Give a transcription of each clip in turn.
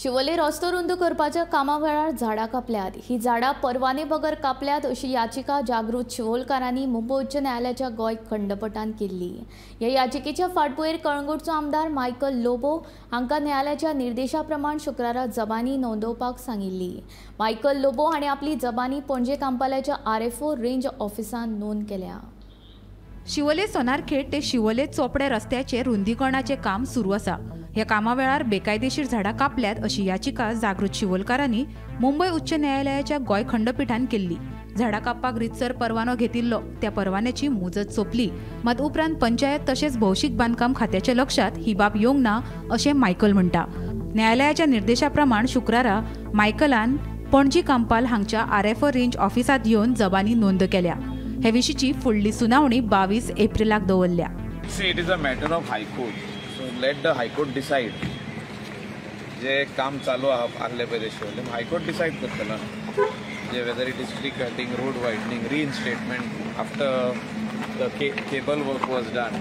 शिवोले रस्तो रुंद करपाच्या कामा वेळार झाडां कापल्यात. ही झाडां परवाने बगर कापल्यात अशी याचिका जागृत शिवोलकारांनी मुंबय उच्च न्यायालयाच्या गोंय खंडपीठान केल्ली. ह्या याचिकेच्या फाटभुंयेर कळंगूटचो आमदार मायकल लोबो हांकां न्यायालयाच्या निर्देशा प्रमाण शुक्रारा जबानी नोंदोवपाक सांगिल्ली. मायकल लोबो हांणी आपली जबानी पणजे कांपाल्याच्या RFO range ऑफिसांत नोंद केल्या. शिवोले सोनारखेड ते शिवोले चोपडे रस्त्याचे रुंदीकरणाचें काम सुरू आसा. ह्या कामा वेळार बेकायदेशीर झाडां कापल्यात अशी याचिका जागृत शिवोलकारांनी मुंबय उच्च न्यायालयाच्या गोंय खंडपीठान केल्ली. झाडां कापपाक रितसर परवानो घेतिल्लो, त्या परवान्याची मुजत सोंपली. मात उपरांत पंचायत तशेंच भौशीक बांदकाम खात्याच्या लक्षात ही बाब येवंक ना अशें मायकल म्हणटा. न्यायालयाच्या निर्देशा प्रमाण शुक्रारा मायकलान पणजी कांपाल हांगच्या RFO range ऑफिसांत येवन जबानी नोंद केल्या. हे विशींची फुडली सुनावणी 22 एप्रिलाक दवरल्या. See, it is a matter of High Court. So let the High Court decide. जे काम चालू आहा आसलें पळय ते शिवोले, हायकोर्ट डिसायड करतलो जे whether it is tree cutting, road widening, reinstatement after the cable work was done.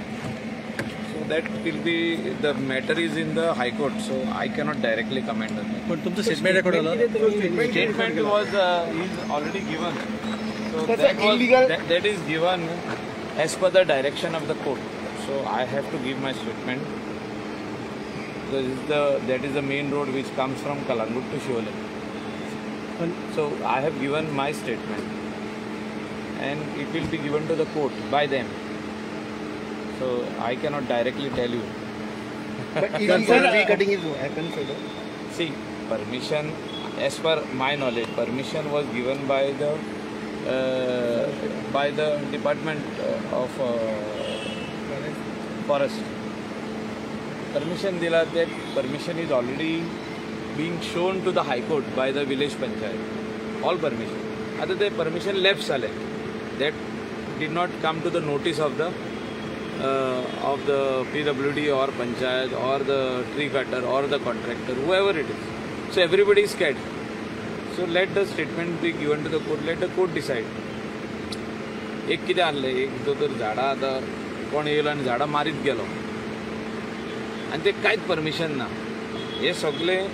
So that will be the matter is in the High Court. So I cannot directly comment on that. पण तुमचं statement record झालं? Statement was is already given. So that is given as per the direction of the court. So I have to give my statement. Because that is the main road which comes from Kalangut to Siolim. So I have given my statement and it will be given to the court by them. So I cannot directly tell you. But illegal tree cutting is happened, sir? See, permission, as per my knowledge, permission was given by the Department of Forest. Permission dila, that permission is already being shown to the High Court by the village panchayat. All permission. Other the permission lapse ale. That did not come to the notice of the PWD or panchayat or the tree cutter or the contractor, whoever it is. So everybody is scared. So let the statement be given to the court, let the court decide. एक कितें आहलें, एक जो तर झाडां आतां कोण येयलो आनी झाडां मारीत गेलो आनी ते कांयच परमिशन ना. हे सगळें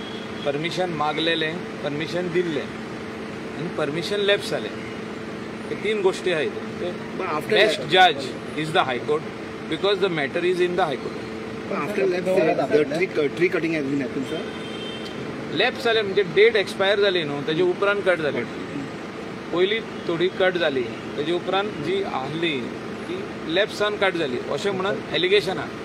परमिशन मागलेलें, परमिशन दिल्लें आनी परमिशन लॅप्स जालें. हे तीन गोश्टी आहात. बेस्ट जज is the High Court because the matter is in the High Court. After lapse tree cutting has been happen sir? Lapse जाले म्हणजे डेट एक्सपायर जाली न्हू, तेजे उपरांत कट जाली. पयलीं थोडी कट जाली, तेजे उपरांत जी आहली ती लॅप्सान कट जाली अशें म्हणून एलिगेशन आहा.